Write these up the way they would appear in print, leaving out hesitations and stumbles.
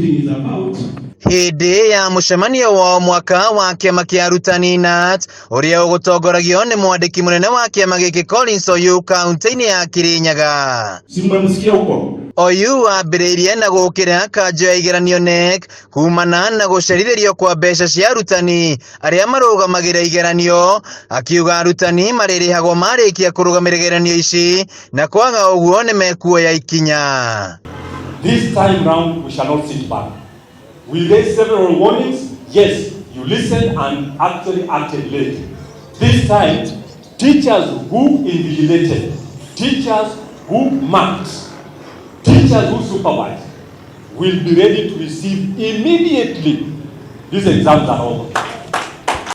meeting is about. Hĩndĩ ya mũcemanio wa mwaka wa kĩama kĩa arutani KNUT ũrĩa ũgũtongoragio nĩ mwandĩki mũnene wa kĩama gĩkĩ Collins Oyu kaunti-inĩ ya Kirinyaga. Si mmemsikia huko? Oyu ambĩrĩirie na gũkĩra kanjũ ya igeranio KNEC kumana na gũcerithĩrio kwa mbeca cia arutani arĩa marũgamagĩra igeranio, akiuga arutani marĩrĩhagwo marĩkia kũrũgamĩrĩra igeranio ici na kwaga ũguo nĩ mekuoya ikinya. This time round, we shall not sit back. We raised several warnings. Yes, you listened and actually acted late. This time, teachers who invigilated, teachers who marked, teachers who supervised will be ready to receive immediately these exams are over.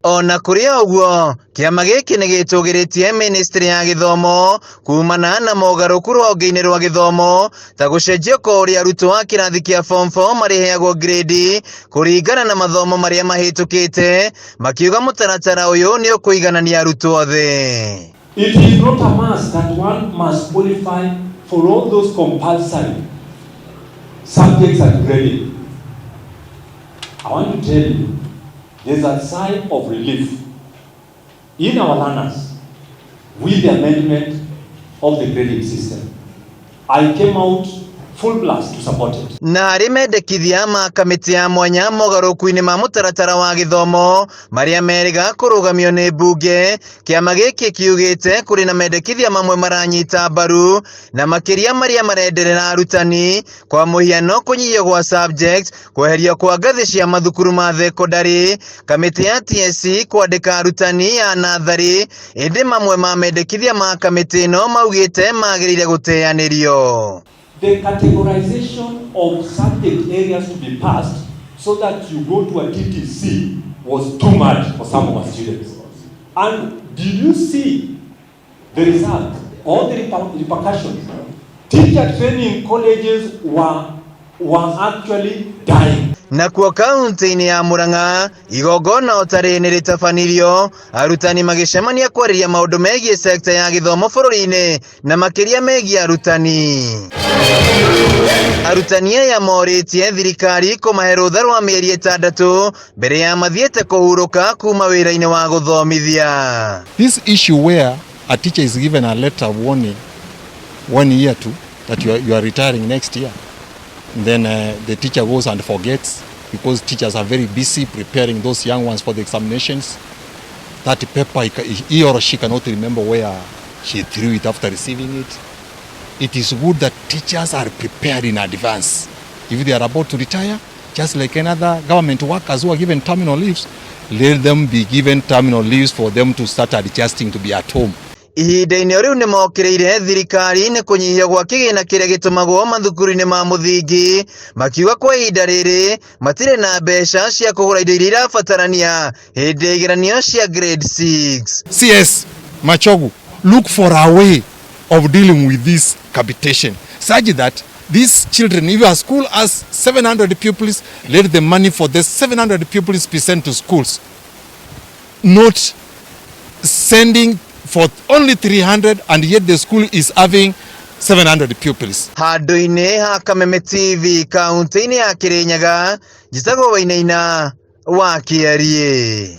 Ona kũrĩ ũguo, kĩama gĩkĩ nĩ gĩtũgĩrĩtie ministry ya gĩthomo kumana na mogarũrũku rũhonge-inĩ rwa gĩthomo ta gũcenjio kwa ũrĩa arutwo a kĩrathi kĩa form 4 marĩheagwo grade kũringana na mathomo marĩa mahĩtũkĩte, makiuga mũtaratara ũyũ nĩ ũkũiganania arutwo othe. It is not a must that one must qualify for all those compulsory subjects and grading. I want to tell you, there's a sigh of relief in our learners with the amendment of the grading system. I came out full blast to support it. Na harĩ mendekithia ma kamĩtĩ ya mwanya mogarũrũku-inĩ ma mũtaratara wa gĩthomo marĩa merĩga kũrũgamio nĩ mbunge, kĩama gĩkĩ kiugĩte kũrĩ na mendekithia mamwe maranyita mbaru na makĩria marĩa marenderera arutani, kwa mũhiano kũnyihio gwa subject, kweherio kwa ngathĩ cia mathukuru ma thekondarĩ, kamĩtĩ ya TSC kwandĩka arutani a natharĩ, ĩndĩ mamwe ma mendekithia ma kamĩtĩ ĩno maugĩte magĩrĩire gũteanĩrio. The categorization of subject areas to be passed so that you go to a TTC was too much for some of our students. And did you see the result, all the repercussions? Teacher training colleges were actually dying. Nakuo kaunti-inĩ ya Murang'a igongona o ta rĩrĩ nĩ rĩtabanirio, arutani magĩcemania kwarĩria maũndũ megiĩ sekta ya gĩthomo bũrũri-inĩ na makĩria megiĩ arutani. Arutani aya morĩtie thirikari kũmahe rũtha rwa mĩeri 6 mbere ya mathiĩte kũhurũka kuma wĩra-inĩ wa gũthomithia. This issue where a teacher is given a letter of warning one year to that you are retiring next year. And then the teacher goes and forgets because teachers are very busy preparing those young ones for the examinations. That paper, he or she cannot remember where she threw it after receiving it. It is good that teachers are prepared in advance. If they are about to retire, just like any other government workers who are given terminal leaves, let them be given terminal leaves for them to start adjusting to be at home. Ihinda-inĩ o rĩu nĩ mokĩrĩire thirikari nĩ kũnyihio gwa kĩgĩna kĩrĩa gĩtũmagwo mathukuru-inĩ ma mũthingi, makiuga kwa ihinda rĩrĩ matirĩ na mbeca cia kũgũra indo iria irabatarania hĩndĩ ya igeranio cia grade 6. CS Machogu, look for a way of dealing with this capitation such that these children, if a school has 700 pupils, let the money for the 700 pupils be sent to schools, not sending for only 300 and yet the school is having 700 pupils. Handũ-inĩ ha Kameme TV kaunti-inĩ ya Kirinyaga, njĩtagwo Wainaina wa Kĩariĩ.